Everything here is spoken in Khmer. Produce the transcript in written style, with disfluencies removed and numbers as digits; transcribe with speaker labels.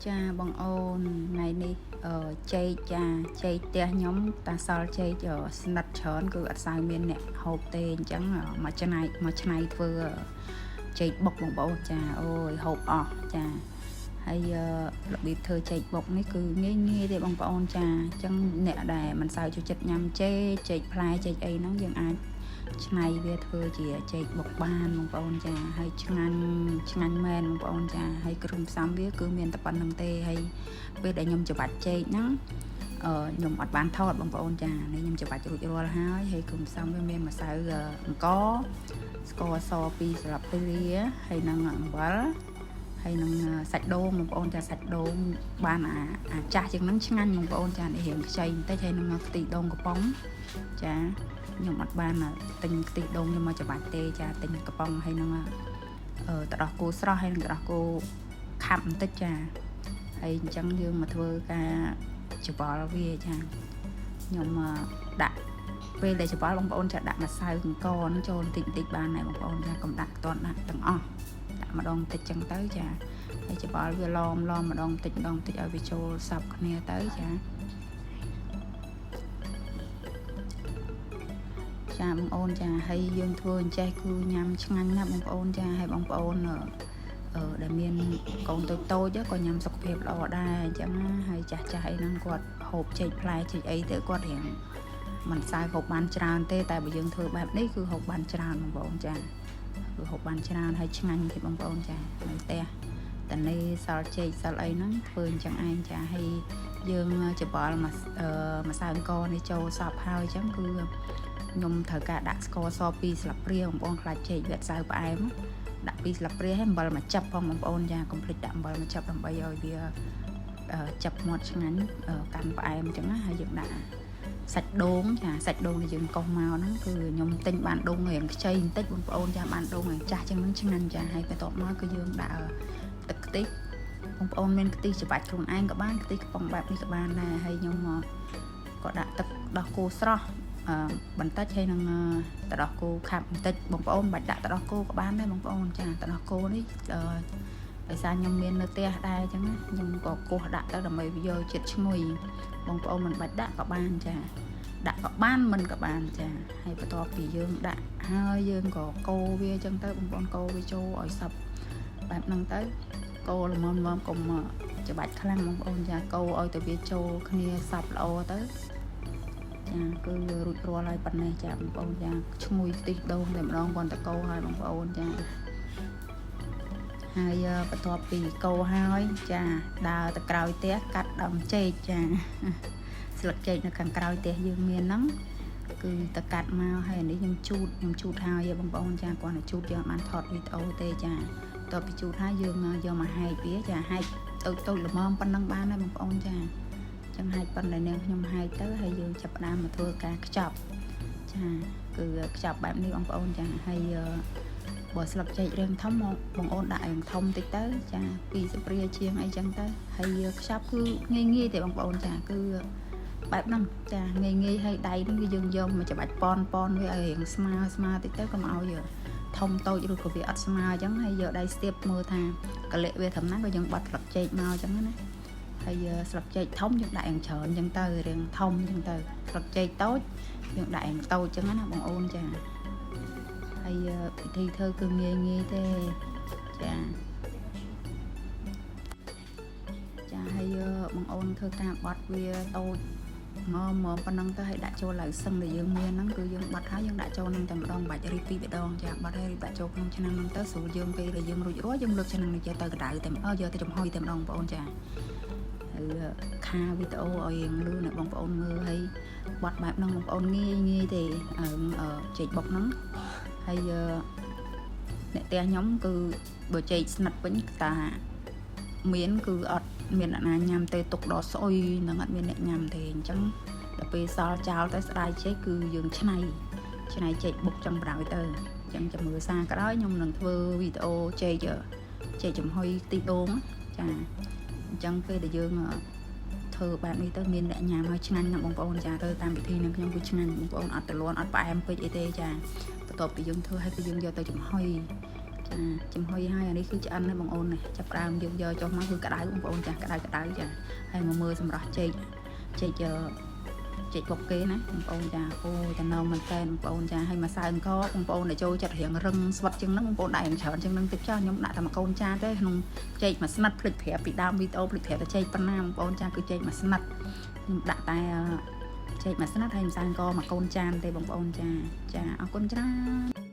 Speaker 1: ចាបងអូនថ្ងៃនេះចេកចាចេកផ្ទះខ្ញុំតាសល់ចេកស្និតច្រើនគឺអត់សូវមានអ្នកហូបទេអញ្ចឹងមកច្នៃមកច្នៃធ្វើចេកបុកបងប្អូនចាអូយហូបអស់ចាហើយរបៀបធ្វើចេកបុកនេះគឺងាយងាយទេបងប្អូនចាអញ្ចឹងអ្នកដែលមិនសូវចូលចិត្តញ៉ាំចេកចេកផ្លែចេកអីហ្នឹងយើងអាចច្នៃវាធ្វើជាចេកបុកបានបងប្អូនចាហើយឆ្ងាញ់ឆ្ងាញ់មែនបងប្អូនចាហើយគ្រឿងផ្សំវាគឺមានតែប៉ុណ្្នឹងទេហើយពេលដែលខ្ញុំច្របាច់ចេកហ្នឹងខ្ញុំអត់បានថតបងប្អូនចានេះខ្ញុំច្របាច់រួចរាល់ហើយហើយគ្រឿងផ្សំវាមានម្សៅអង្ករស្ករស2ស្លាបព្រាហើយនិងអំបិលហើយនឹងសាច់ដូងបងប្អូនចាសាច់ដូងបានអាចាស់ជាងហ្នឹងឆ្ងាញ់បងប្អូនចានេះរៀងខ្ចីបន្តិចហើយនឹងខ្ទិះដូងកំប៉ុងចាខ្ញុំអត់បានទិញខ្ទិះដូងខ្ញុំមកច្របាច់ទេចាទិញកំប៉ុងហើយនឹងទឹកដោះគោស្រស់ហើយនឹងទឹកដោះគោខាប់បន្តិចចាហើយអញ្ចឹងយើងមកធ្វើការច្របល់វាចាខ្ញុំដាក់ពេលដែលច្របល់បងប្អូនចាដាក់ម្សៅអង្ករហ្នឹងចូលបន្តិចបន្តិចបានដែរបងប្អូនចាកុំដាក់តន់ដាក់ទាំងអស់ដាក់ម្ដងបន្តិចចឹងទៅចាហើយច្របល់វាឡមឡមម្ដងបន្តិចម្ដងបន្តិចឲ្យវាចូលសព្វគ្នាទៅចាចាបងអូនចាហើយយើងធ្វើអញ្ចេះគឺញ៉ាំឆ្ងាញ់ណាស់បងប្អូនចាហើយបងប្អូនអឺដែលមានកូនតូចតូចក៏ញ៉ាំសុខភាពល្អដែរអញ្ចឹងណាហើយចាស់ចាស់អីហ្នឹងគាត់ហូបចេកផ្លែចេកអីទៅគាត់រៀងមិនសូវហូបបានច្រើនទេតែបើយើងធ្វើបែបនេះគឺហូបបានច្រើនបងប្អូនចាគឺហូបបានច្រើនហើយឆ្ងាញ់ទេបងប្អូនចានៅផ្ទះតនេសល់ចេកសល់អីហ្នឹងធ្វើអញ្ចឹងឯងចាហើយយើងច្បល់ម្សៅអង្ករនេះចូលសពហើយអញ្ចឹងគឺខ្ញុំត្រូវការដាក់ស្ករស2ស្លាបព្រាបងប្អូនខ្លាចចេកវាអត់សូវផ្អែមដាក់2ស្លាបព្រាហើយអំបិលមួយចាប់ផងបងប្អូនចាកុំភ្លេចដាក់អំបិលមួយចាប់ដើម្បីឲ្យវាចាប់មាត់ឆ្ងាញ់កាន់ផ្អែមអញ្ចឹងណាហើយយើងដាក់សាច់ដូងចាសាច់ដូងដែលយើងកោសមកហ្នឹងគឺខ្ញុំទិញបានដូងរៀងខ្ចីបន្តិចបងប្អូនចាបានដូងរៀងចាស់ជាងហ្នឹងឆ្ងាញ់ចាហើយបន្ទាប់មកគឺយើងដាក់ទឹកខ្ទិះបងប្អូនមានខ្ទិះច្បាច់ខ្លួនឯងក៏បានខ្ទិះកំប៉ុងបែបនេះក៏បានដែរហើយខ្ញុំក៏ដាក់ទឹកដោះគោស្រស់បន្តិចហើយនឹងទឹកដោះគោខាប់បន្តិចបងប្អូនមិនបាច់ដាក់ទឹកដោះគោក៏បានដែរបងប្អូនចាទឹកដោះគោនេះដោយសារខ្ញុំមាននៅផ្ទះដែរអញ្ចឹងខ្ញុំក៏គោះដាក់ទៅដើម្បីយកជាតិឈ្ងុយបងប្អូនមិនបាច់ដាក់ក៏បានចាដាក់ក៏បានមិនក៏បានចាហើយបន្ទាប់ពីយើងដាក់ហើយយើងក៏កូរវាអញ្ចឹងទៅបងប្អូនកូរវាចូលឲ្យសព្វបែបហ្នឹងទៅកូរល្មមល្មមកុំច្បាច់ខ្លាំងបងប្អូនចាកូរឲ្យទៅវាចូលគ្នាសព្វល្អទៅចាគឺរួចរាល់ហើយប៉ុណ្ណេះចាបងប្អូនចាឈ្ងុយខ្ទិះដូងតែម្ដងគាត់តកោហើយបងប្អូនចាហើយបន្ទាប់ពីកោហើយចាដើរទៅក្រោយផ្ទះកាត់ដើមចេកចាស្លឹកចេកនៅខាងក្រោយផ្ទះយើងមានហ្នឹងគឺទៅកាត់មកហើយនេះខ្ញុំជូតខ្ញុំជូតហើយបងប្អូនចាគាត់តែជូតយើងបានថតវីដេអូទេចាបន្ទាប់ពីជូតហើយយើងយកមកហែកវាចាហែកតូចតូចល្មមប៉ុណ្ណឹងបានហើយបងប្អូនចាចឹងហែកប៉ុណ្ណឹងនាងខ្ញុំហែកទៅហើយយើងចាប់ផ្ដើមមកធ្វើការខ្ចប់ចាគឺខ្ចប់បែបនេះបងប្អូនចាហើយបើស្លឹកចេករាងធំមកបងអូនដាក់រាងធំតិចទៅចាពីសព្រាជាងអីចឹងទៅហើយខ្ចប់គឺងាយងាយទេបងប្អូនចាគឺបែបហ្នឹងចាងាយងាយហើយដៃហ្នឹងគឺយើងយកមកច្បាច់ប៉នប៉នវាឲ្យរាងស្មើស្មើតិចទៅកុំឲ្យធំតូចឬក៏វាអត់ស្មើអញ្ចឹងហើយយកដៃស្ទាបមើលថាកលិវាធំណាស់ក៏យើងបត់ស្លឹកចេកមកអញ្ចឹងណាហើយស្លឹកចេកធំយើងដាក់យ៉ាងច្រើនអញ្ចឹងទៅរាងធំអញ្ចឹងទៅស្លឹកចេកតូចយើងដាក់យ៉ាងតូចអញ្ចឹងណាបងអូនចាហើយពិធីធ្វើគឺងាយងាយទេចាចាហើយបងអូនធ្វើការបត់វាតូចងមមកប៉ុណ្ណឹងទៅឲ្យដាក់ចូលឡៅសឹងដែលយើងមានហ្នឹងគឺយើងបត់ហើយយើងដាក់ចូលនឹងតែម្ដងបាច់រីបពីរដងចាបត់ហើយរីបដាក់ចូលក្នុងឆ្នាំហ្នឹងទៅស្រួលយើងពេលដែលយើងរួចរាល់យើងលើកឆ្នាំនេះយកទៅក្តៅតែយកទៅចំហុយតែម្ដងបងប្អូនចាហើយខាវីដេអូឲ្យរៀងលឺអ្នកបងប្អូនមើលហើយបត់បែបហ្នឹងបងប្អូនងាយងាយទេចេកបុកហ្នឹងហើយអ្នកផ្ទះខ្ញុំគឺបើចេកស្និតវិញតាមានគឺអត់មានអ្នកណាញ៉ាំទេទុកដល់ស្អុយនឹងអត់មានអ្នកញ៉ាំទេអញ្ចឹងដល់ពេលសល់ចោលទៅស្ដាយចេកគឺយើងឆ្នៃឆ្នៃចេកបុកចង់ប្រោយទៅអញ្ចឹងចាំមើលសារក្រោយខ្ញុំនឹងធ្វើវីដេអូចេកចេកចំហុយខ្ទិះដូងចាអញ្ចឹងពេលដែលយើងធ្វើបែបនេះទៅមានអ្នកញ៉ាំហើយឆ្ងាញ់ណាស់បងប្អូនចាទៅតាមពិធីនឹងខ្ញុំគឺឆ្ងាញ់បងប្អូនអត់ទលាន់អត់ផ្អែមពេកអីទេចាបន្ទាប់ពីយើងធ្វើហើយគឺយើងយកទៅចំហុយ ចាចំហុយហើយអានេះគឺឆ្អិនហើយបងអូននេះចាប់ផ្ដើមយកយកចុះមកគឺក្តៅបងប្អូនចាក្តៅក្តៅចាហើយមកមើលសម្រស់ចេកចេកអឺចេកបុកគេណាបងប្អូនចាអូតំណងមែនតើបងប្អូនចាហើយម្សៅអង្ករបងប្អូនដែលចូលចិត្តរៀងរឹងស្វិតជាងហ្នឹងបងប្អូនដាក់រៀងច្រើនជាងហ្នឹងតិចចុះខ្ញុំដាក់តែមួយកូនចានទេក្នុងចេកមួយស្និតភ្លេចប្រាប់ពីដើមវីដេអូភ្លេចប្រាប់តែចេកប៉ុណ្ណាបងប្អូនចាគឺចេកមួយស្និតខ្ញុំដាក់តែចេកមួយស្និតហើយម្សៅអង្ករមួយកូនចានទេបងប្អូនចាចាអរគុណច្រើន។